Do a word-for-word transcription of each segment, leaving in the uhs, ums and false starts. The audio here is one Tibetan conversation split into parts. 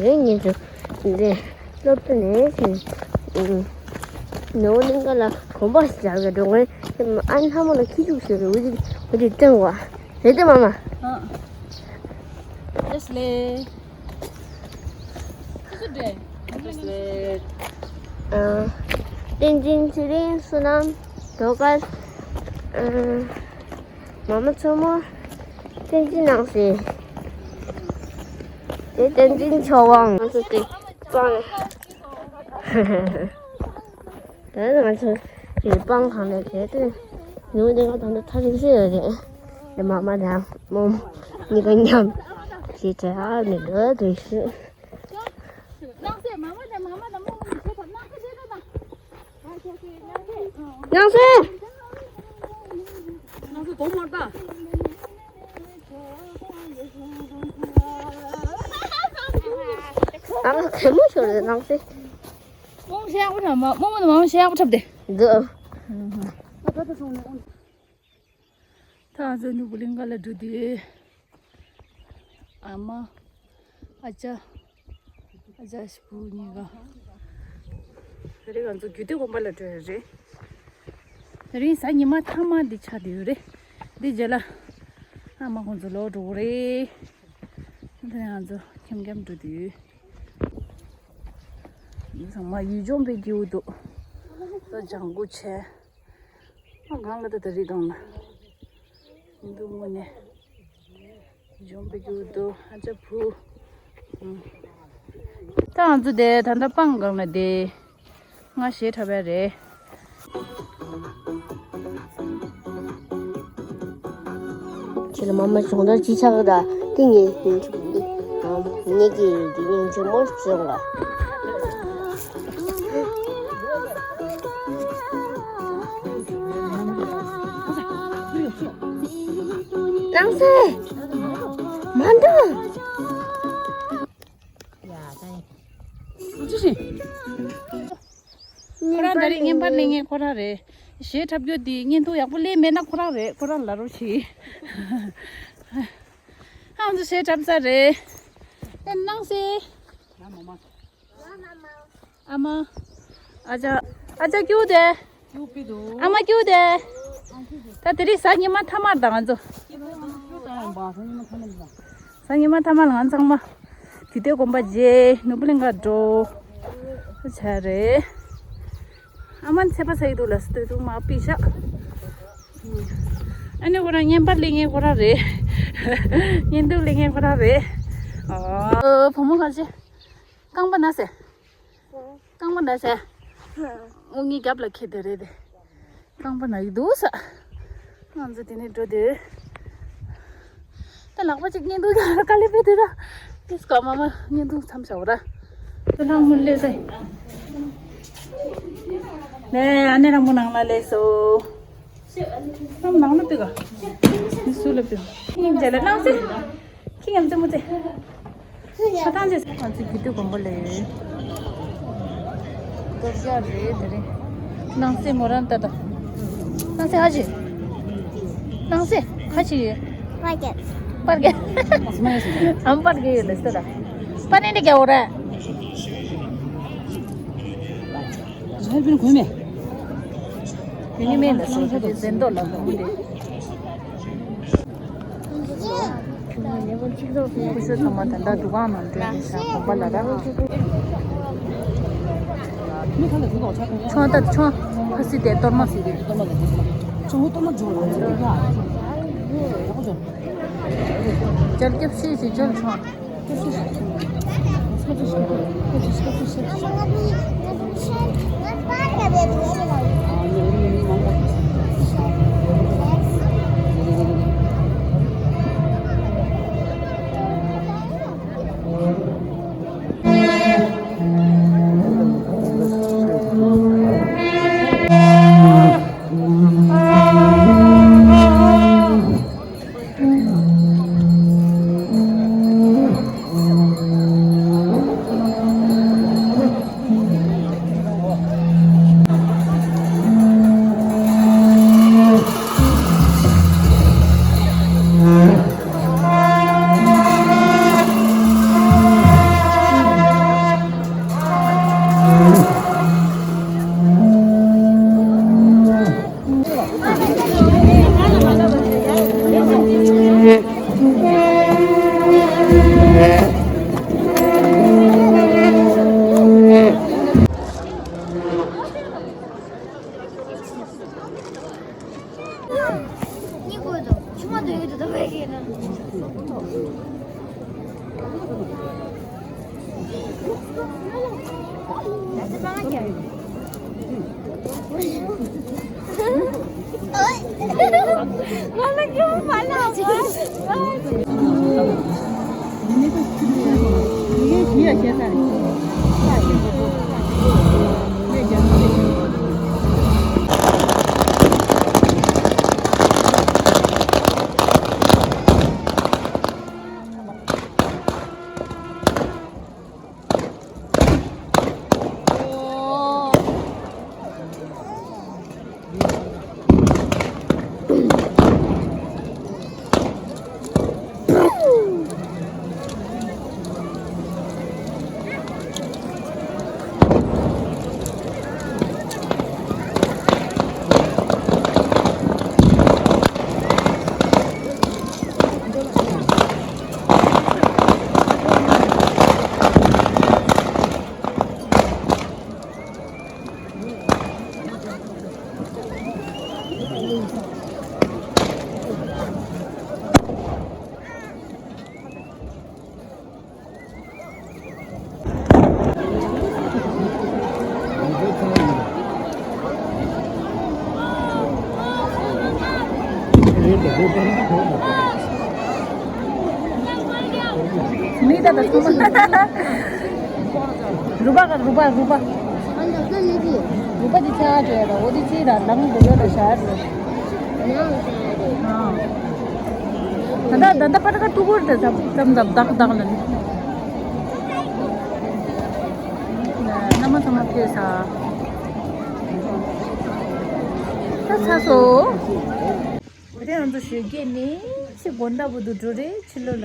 རེད། ངེད་ཚོ་འདི་སློབ་གྲྭ་ནས་ནོར་གླིང་ག་ལ་གོམ་པ་ཞིག་རྒྱག་གི་འགྲོ་གི་ཡིན། ཨ་ནི་ལྷ་མོ་ལ་ཁྱི་ཤུག་ཤོར་རེད། འོ་དེ་འོ་དེ་སྟོན་བ་རེད་དེ་མ་མ། ཨ། ཨེ་སི་ལེ། ཨ། བསྟན་འཛིན་ཚེ་རིང་བསོད་ནམས་དོ་དཀར། ཨ། མ་མ་མཚོ་མོ། བསྟན་འཛིན་ནང་སྲིད། དེ་བསྟན་འཛིན་ཆོས་དབང་། ང་ཚོ་དེ་སྤང་། ད་ང་ཚོ་དེ་སྤང་གང་ནས་དེ་དེ་ཉུང་དེ་ག་ད་ལྟ་ཐག་རིང་ཤོས་ཡོད་རེད། དེ་མ་མ་དང་མོ་གཉིས་ཀ་མཉམ་ཞེས་བྱ་ཨ་མི་འདུག་དེ་ཤོད། སྣང་གསལ། ཨ་མ་གད་མོ་ཤོར་རེད་སྣང་གསལ། རྨོ་མོ་ཞེ་ཡག་པོ་འཁྲབ། རྨོ་མོ་དང་མ་མོ་ཞེ་ཡག་པོ་འཁྲབ་སྟེ། འདི། ད་ང་ཚོ་ནོར་བུ་གླིང་ག་ལ་འགྲོ་དུས། ཨ་མ། ཨ་ཅག་ཨ་ཅག་བུ་གཉིས་ཀ། དེ་རིང་ང་ཚོ་རྒྱུད་སྟོད་དགོན་པ་ལ་འགྲོ་ཡ་རེད། དེ་རིང་གཟའ་ཉི་མ་མཐའ་མ་འདི་ཆགས་བསྡད་ཡོད་རེད། འདི་རྗེས་ལ་ཨ་མ་ཁོང་ཚོ་ལོག་འགྲོ་གི་རེད། དེ་རིང་ང་ཚོ་འཁྱམ་འཁྱམ་འགྲོ་བསྡད་ཡོད། ཚང་མ་ཡུལ་ལྗོངས་པའི་སྐྱིད་པོ་འདུག་ད་ལྗང་གུ་བྱས། ཨ་གང་ལ་ད་ད་རི་སྒང་ལ་འདུག་དངོས་གནས་ལྗོངས་པའི་སྐྱིད་པོ་འདུག་ཨ་ཅག་བུ། ད་ང་ཚོ་དེ་ད་ལྟ་སྤང་སྒང་ལ་བསྡད། ང་གཞས་འཁྲབ་ཡ་རེད། ཁྱེད་ལ་མ་མ་སྦྱོང་བརྡར་ཅི་ཆགས་ད་དེ་ངས་ངས་ཀྱི་དེ་ངས་ཇོ་མོར་བྱུང་ལ། སྣང་གསལ། མ་འདུག་ཅི་ཞིག་ཁོ་རང་ད་རེས་བརྙན་པར་ལེན་མཁན་ཁོ་རང་རེད། གཞས་འཁྲབ་རྒྱུ་འདི་བརྙན་ཐུང་ཡག་པོ་ལེན་མེད་ན་ཁོ་རང་རེད། ཁོ་རང་ལབ་རོགས་གྱིས། ཨ་ང་ཚོ་གཞས་འཁྲབ་ཚར་རེད། ཨེ་སྣང་གསལ། ཨ་མ། ཨ་ཅག་ཨ་ཅག་སྐྱིད་པོ་དེ། ཨ་མ་སྐྱིད་པོ་དེ། ད་དེ་རིང་གཟའ་ཉི་མ་མཐའ་མར་དང་ང་ཚོ། གཟའ་ཉི་མ་མཐའ་མར་ང་ཚང་མ་རྒྱུད་སྟོད་དགོན་པ་མཇལ། ནོར་བུ་གླིང་ག་འགྲོ་བྱས་རེད། ཨ་མ་ཚད་པ་ཚ་ཡི་འདུག་ལ་སྟོད་ཐུང་མ་པི་ཤག་ཨ་ནི་ཁོ་རང་བརྙན་པར་ལེན་མཁན་ཁོ་རང་རེད། བརྙན་ཐུང་ལེན་མཁན་ཁོ་རང་རེད། ཨོ་བུ་མོ་ག་ཚོད། རྐང་པ་ན་ཟེར། རྐང་པ་ན་ཟེར། ཨོ་ངའི་རྒྱབ་ལ་ཁྱེར་དེ་རེད་དེ། རྐང་པ་ན་ཡི་འདུག་ས། ང་ཚོ་དེ་ནས་འགྲོ་དུས། ད་ལག་པ་གཅིག་བརྙན་ཐུང་རྒྱག་དཀའ་ལས་དཔེ་དེ་ད། ཏིས་ཀ་མ་མ་བརྙན་ཐུང་མཚམས་བཞག་ར། ད་ལྷག་མུན་ལས་ས། ནས་ཨ་ནེ་རང་མོ་ནང་ལ་སླེབས་སོ། ནང་ལ་ལྟོས་ག་མི་སུ་ལ་ལྟོས། ཁྱི་ངན་ལ་ནང་སེ། ཁྱི་ངན་ཙེ་མོ་ཙེ། ཁ་ཐང་ཙེ། ང་ཚོ་རྒྱུད་སྟོད་དགོན་པ་ལ་ཡོད། རྡོ་བཞག་རེད་དེ་རིང་། ནང་སེ་མོ་རང་ལྟ་ད། ནང་སེ་ཧ་ཅི། ནང་སེ་ཧ་ཅི་ཡོད། པར་གྱི། པར་གྱི། ཨམ་པར་གྱི་ཡོད་ལ་ལྟ་ད། པར་ནི་འདི་ག་འོ་ར། ཧེ་པིན་གོ་མེ། ཡུ་ནི་མེ་ལ་སོ་དེ་ཟེན་དོ་ལ་གོ་མེ་དེ། ཁུ་ཤོ་ཚང་མ་ད་ལྟ་འདུ་ཁང་ནང་འགྲོ་ནས་ཤག་གོམ་པ་ལ་ར། ཆུང་ད་ཆུང་། ཁ་སི་དེ་གཏོར་མ་སི་དེ། ཆུང་གཏོར་མ་འཇོག་ལ་འཇོག་ཡ། ཡག་པོ་འཇོག་ཅལ་སྐྱབས་ཤིག་ཅིག་ཅལ་ཆུང་། མི་ད་ད་སོ་མ། རུ་པ་ག་རུ་པ་རུ་པ། རུ་པ་འདི་ཆ་ཅོ་ཡ་ད་འོ་འདི་ཅི་ད་ལང་འདུག་ཡོད་ད་ཤར་རུ། ད་ད་ད་ད་པ་ད་ག་ཏུ་གུར་ད་ཙམ་ཙམ་ཙམ་དག་དག་ལ་ནི། ན་མ་ཚང་མ་ཕེབས་ས། ད་ཚ་སོ། དེ་ང་ཚོ་ཞོགས་ཀས་ནས་ཕྱི་དགོན་བདག་པོ་དུ་འགྲོ་རེད་ཕྱི་ལོ་ལ།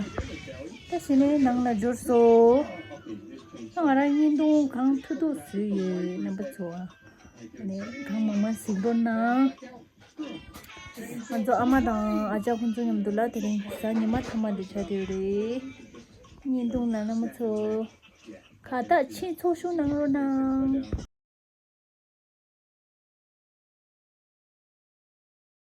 ད་ཕྱི་ནས་ནང་ལ་འབྱོར་སོ། ད་ང་རང་བརྙན་ཐུང་གང་ཐུབ་ཐུབ་བཟོས་ཡོད་རྣམ་པ་ཚོ། ནས་གང་མང་མང་གཟིགས་རོགས་གནང་། ང་ཚོ་ཨ་མ་དང་ཨ་ཅག་ཁོང་ཚོ་མཉམ་དུ་ལ་དེ་རིང་གཟའ་ཉི་མ་མཐའ་མ་དེ་ཆགས་བསྡད་ཡོད་རེད། བརྙན་ཐུང་ནང་ལ་མ་ཚོ་ཁ་བཏགས་ཕྱིན་ཚོགས་ཞུགས་གནང་རོགས་གནང་།